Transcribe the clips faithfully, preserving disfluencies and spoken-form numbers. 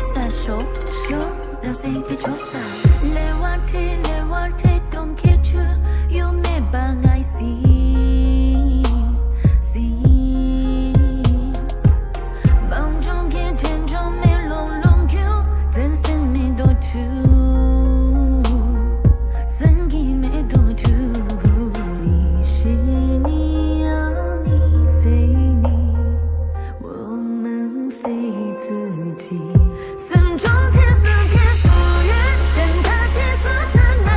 ས་ཤོག་ཤོག་རང་སེམས་དེ་ཆོག་ས། ལེ་བར་ཐེ་ལེ་བར་ཐེ་གཏོང་ཁེ་ཆུ་ཡོད་མེད་པ་ངའི་སི་སི། བང་ཆུང་གི་དྲན་གྲོང་མེ་ལོང་ལོང་ཁྱུ་བཙན་སེམས་མེ་དོ་ཆུ། སེང་གེ་མེ་དོ་ཆུ། 你是你呀，你非你，我们非自己。སེམས་ཆུང་ཐེ་སུ་ཐེ་སུ་ཡོད་དན་ཐ་ཆེ་སུ་ཐན་ན།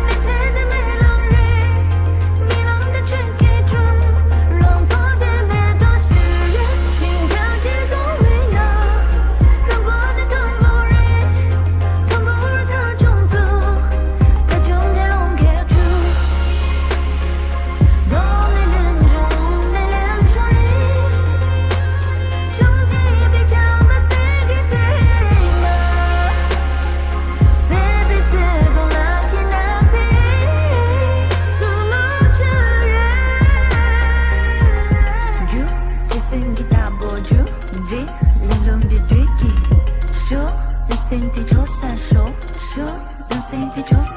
མེ་ཚེ་དེ་མེ་ལོང་རེ། མེ་ལོང་དེ་ཆེན་ཁེ་ཆུང་། ལོང་ཚོ་དེ་མེ་དོ་ཤི་ཡོད་ཅིང་ཆང་ཆེ་དོ་བེ་ན། ལོང་གོ་དེ་མཐོན་པོ་རེ། མཐོན་པོ་རེ་ཐ་ཆུང་ཚུ། ཐ་ཆུང་དེ་ལོང་ཁེ་ཆུང་། སེམས་ཀྱི་རྟ་ཕོ་རྒྱུ་འབྲས་ལ་ལོ་འདྲེ་འདྲེ་གི་ཤོག་སེམས་དེ་ཆོག་ས་ཤོག་ཤོག་སེམས་དེ་ཆོག་ས།